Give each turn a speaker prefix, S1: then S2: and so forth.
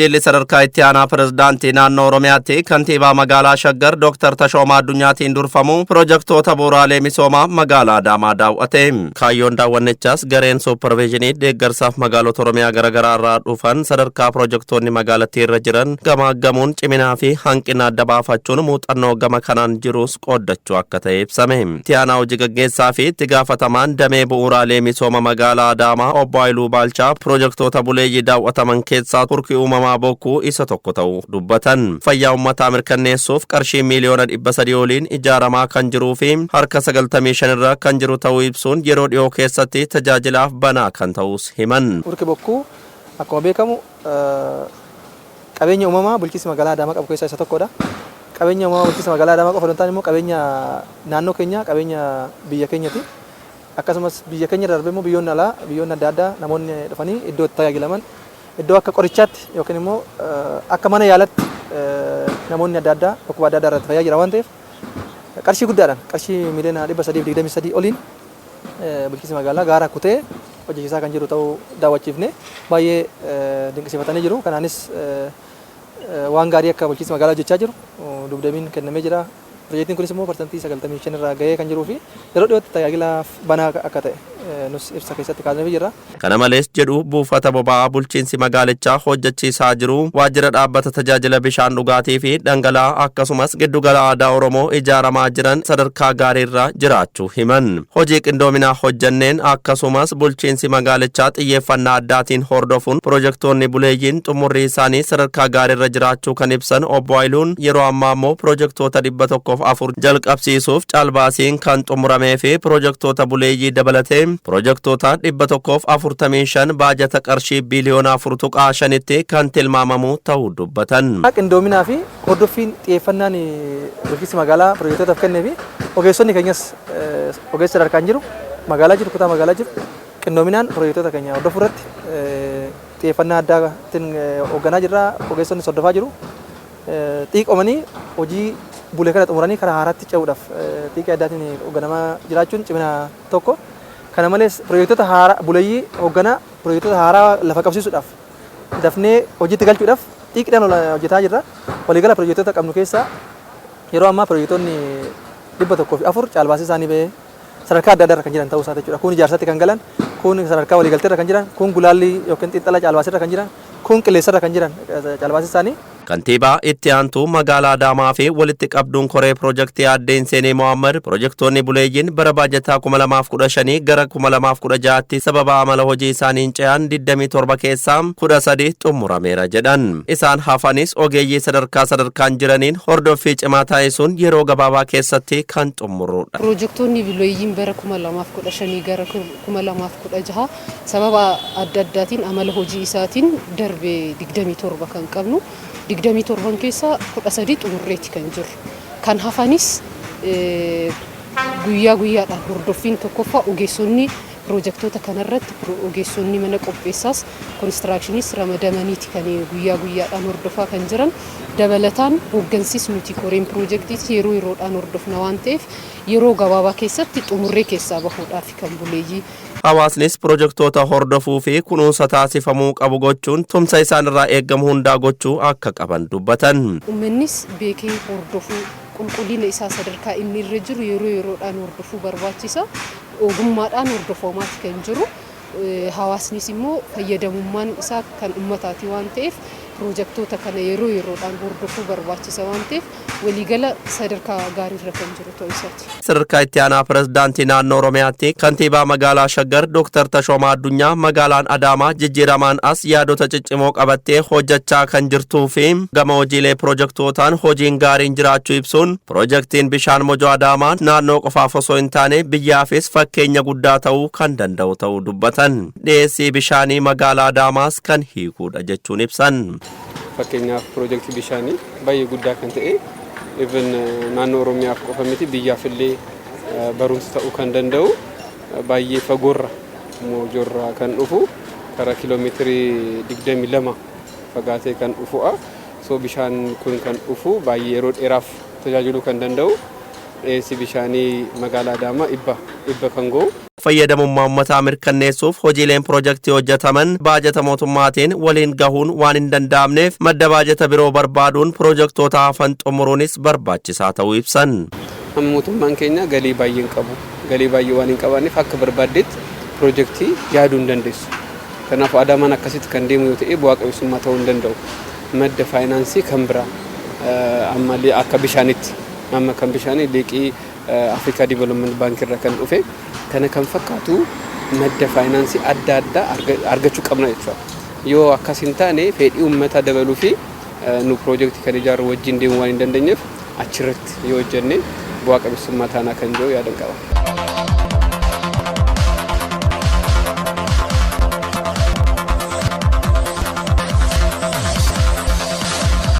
S1: Jilli sadarkaa itti aanaa pirezidaantii naannoo Oromiyaatti kantiibaa magaalaa Shaggar Dr. Tashoomaa Addunyaatiin durfamu pirojektoota bu'uuraalee misoomaa magaalaa Adaamaa daawwate. Kaayyoon daawwannichaas gareen suupparviizinii deeggarsaaf magaalota Oromiyaa garaagaraa irraa dhufan sadarkaa pirojektoonni magaalattii irra jiran gamaaggamuun ciminaa fi hanqina adda baafachuun muuxannoo gama kanaan jirus qooddachuu akka ta'e ibsame. Itti aanaa hojii gaggeessaa fi itti gaafatamaan damee bu'uuraalee misooma magaalaa Adaamaa obbo Haayiluu Baalchaa pirojektoota buleeyyii daawwataman keessaa hurki uumamaa Bokkuu isa tokko ta'uu dubbatan. Fayyaa uummataa mirkaneessuuf qarshii miiliyoona 300 oliin ijaaramaa kan jiruu fi harka 95 irra kan jiru ta'uu ibsuun, yeroo dhiyoo keessatti tajaajilaaf banaa kan ta'us himan.
S2: Hurki Bokkuu akkuma beekamu qabeenya uumamaa bulchiinsi magaalaa Adaamaa qabu keessaa isa tokkodha. Qabeenya uumamaa bulchiinsa magaalaa Adaamaa qofa osoo hin taane immoo qabeenya naannoo keenyaa, qabeenya biyya keenyati. Akkasumas biyya keenya irra darbee immoo biyyoonni alaa, biyyoonni adda addaa namoonni dhufanii iddoo itti tajaajilaman, iddoo akka qorichaatti yookiin immoo akka mana yaalatti namoonni adda addaa dhukkuba adda addaa irratti fayyaa jira waan ta'eef, qarshii guddaadhaan, qarshii miiliyoona 323 oliin bulchiinsi magaalaa gaara kutee hojjechiisaa kan jiru ta'uu daawwachiifne, baay'ee dinqisiifatanii jiru. Kanaanis waan gaarii akka bulchiinsi magaalaa hojjechaa jiru dubdeebiin kennamee jira. Pirojektiin kunis immoo 95% irraa gahee kan jiruu fi yeroo dhiyootti tajaajilaaf banaa akka ta'e nus ibsa keessatti kaasnee jirra.
S1: Kana malees jedhu, buufata boba'aa bulchiinsi magaalichaa hojjechiisaa jiru, waajjira dhaabbata tajaajila bishaan dhugaatii fi dhangala'aa, akkasumas giddugala aadaa Oromoo ijaaramaa jiran sadarkaa gaariirra jiraachuu himan. Hojii qindoominaa hojjanneen akkasumas bulchiinsi magaalichaa xiyyeeffannaa addaatiin hordofuun pirojektoonni buleeyyiin xumurrii isaanii sadarkaa gaariirra jiraachuu kan ibsan obbo Haayiluun, yeroo ammaa immoo pirojektoota 104 jalqabsiisuuf caalbaasiin kan xumuramee fi pirojektoota buleeyyii dabalatee pirojektoota 145 baajata qarshii biiliyoona 4.5tti kan tilmaamamu ta'uu dubbatan.
S2: Qindoominaa fi hordoffiin, xiyyeeffannaan bulchiinsi magaalaa pirojektotaaf kennee fi ogeessonni keenyas, ogeessa sadarkaan jiru, magaalaa jiru, kutaa magaalaa jiru, qindoominaan pirojektoota keenya hordofuu irratti xiyyeeffannaa addaatiin hoogganaa jirra. Ogeessonni hordofaa jiru. Xiiqomanii hojii bulee kana xumuranii karaa haaraatti ce'uudhaaf xiiqii addaatiin hoogganamaa jiraachuun cimina tokko. Kana malees pirojektoota haaraa buleeyyii hoogganaa, pirojektoota haaraa lafa qabsiisuudhaaf, dafnee hojiitti galchuudhaaf xiiqiidhaan hojjetaa jirra. Waliigala pirojektoota qabnu keessaa yeroo ammaa pirojektoonni 104 caalbaasii isaanii bahee sadarkaa adda addaa irra kan jiran ta'uu isaa jechuudha. Kun ijaarsatti kan galan, kun sadarkaa waliigaltee irra kan jiran, kun gulaallii yookiin xiinxala caalbaasii irra kan jiran, kun qilleessa irra kan jiran caalbaasii isaanii.
S1: Kantiibaa itti aantuu magaalaa Adaamaa fi walitti qabduun koree pirojektii Aaddeen Seenee Mohaammed, pirojektoonni buleeyyiin bara baajataa 2015 gara 2016tti sababa amala hojii isaaniin ce'an 27 keessaa 13 xumurameera jedhan. Isaan hafanis ogeeyyii sadarkaa sadarkaan jiraniin hordoffii cimaa taasisuun yeroo gabaabaa keessatti kan xumurudha.
S3: Pirojektoonni buleeyyiin bara 2015 gara 2016 sababa adda addaatiin amala hojii isaatiin darbee 27 kan qabnu, 27 keessaa 13 xumurreeti kan jiru. Kan hafanis guyyaa guyyaadhaan hordoffiin, tokkoffaa ogeessonni pirojektoota kanarratti, ogeessonni mana qopheessaas konistiraakshinis ramadamaniiti kan guyyaa guyyaadhaan hordofaa kan jiran. Dabalataan hooggansis nuti koreen pirojektiis yeroo yeroodhaan hordofna waan ta'eef, yeroo gabaabaa keessatti xumurree keessaa bahuudhaaf kan buleeyyii.
S1: Hawaasnis pirojektoota hordofuu fi kunuunsa taasifamuu qabu gochuun tumsa isaan irraa eegamu hundaa gochuu akka qaban dubbatan.
S3: Uummannis beekee hordofuu, qulqullina isaa sadarkaa inni irra jiru yeroo yeroodhaan hordofuu barbaachisa. Ogummaadhaan hordofamaati kan jiru. Hawaasnis immoo fayyadamummaan isaa kan uummataati waan ta'eef, pirojektoota kana yeroo yeroodhaan hordofuu barbaachisa waan ta'eef, waliigala sadarkaa gaariirra kan jiru ta'uu isaati.
S1: Sadarkaa itti aanaa pirezidaantii naannoo Oromiyaatti kantiibaa magaalaa Shaggar Dr. Tashoomaa Addunyaa, magaalaan Adaamaa jijjiiramaan as yaadota ciccimoo qabattee hojjechaa kan jirtuu fi gama hojiilee pirojektootaan hojiin gaariin jiraachuu ibsuun, pirojektiin bishaan Mojoo Adaamaa naannoo qofaaf osoo hin taane biyyaafis fakkeenya guddaa ta'uu kan danda'u ta'uu dubbatan. Dhiyeessii bishaanii magaalaa Adaamaas kan hiikuudha jechuun ibsan.
S4: Fakkeenyaaf, pirojektii bishaanii baay'ee guddaa kan ta'e, even naannoo Oromiyaaf qofa miti, biyyaaf illee barumsa ta'uu kan danda'u, baay'ee fagoorra, Mojoorraa kan dhufu, karaa kiiloomeetirii 22 fagaatee kan dhufu'a. So bishaan kun kan dhufu baay'ee yeroo dheeraaf tajaajiluu kan danda'u, dhiyeessii bishaanii magaalaa Adaamaa 100 kan ga'u.
S1: Fayyadamummaa uummataa mirkaneessuuf hojiileen piroojeektii hojjetaman baajata mootummaatiin waliin gahuun waan hin danda'amneef, madda baajata biroo barbaaduun piroojeektoota hafan xumuruunis barbaachisaa ta'uu ibsan.
S4: Amma mootummaan keenya galii baay'ee hin qabu. Galii baay'ee waan hin qabaanneef, akka barbaaddetti piroojeektii yaaduu hin dandeessu. Kanaafuu Adaamaan akkasitti kan deemu yoo ta'e, bu'aa qabeessummaa ta'uu hin danda'u. Madda faayinaansii kan biraa ammallee akka bishaanitti, amma kan bishaanii liqii Afrikaa Development Bank irraa kan dhufe kana kan fakkaatu, madda faayinaansii adda addaa argachuu qabna jechuudha. Yoo akkas hin taane, fedhii uummataa dabaluu fi nu piroojeektii kan ijaaru wajjin deemuu waan hin dandeenyeef, achirratti yoo hojjenne bu'aa qabeessummaa taanaa kan jiru yaadan qaba.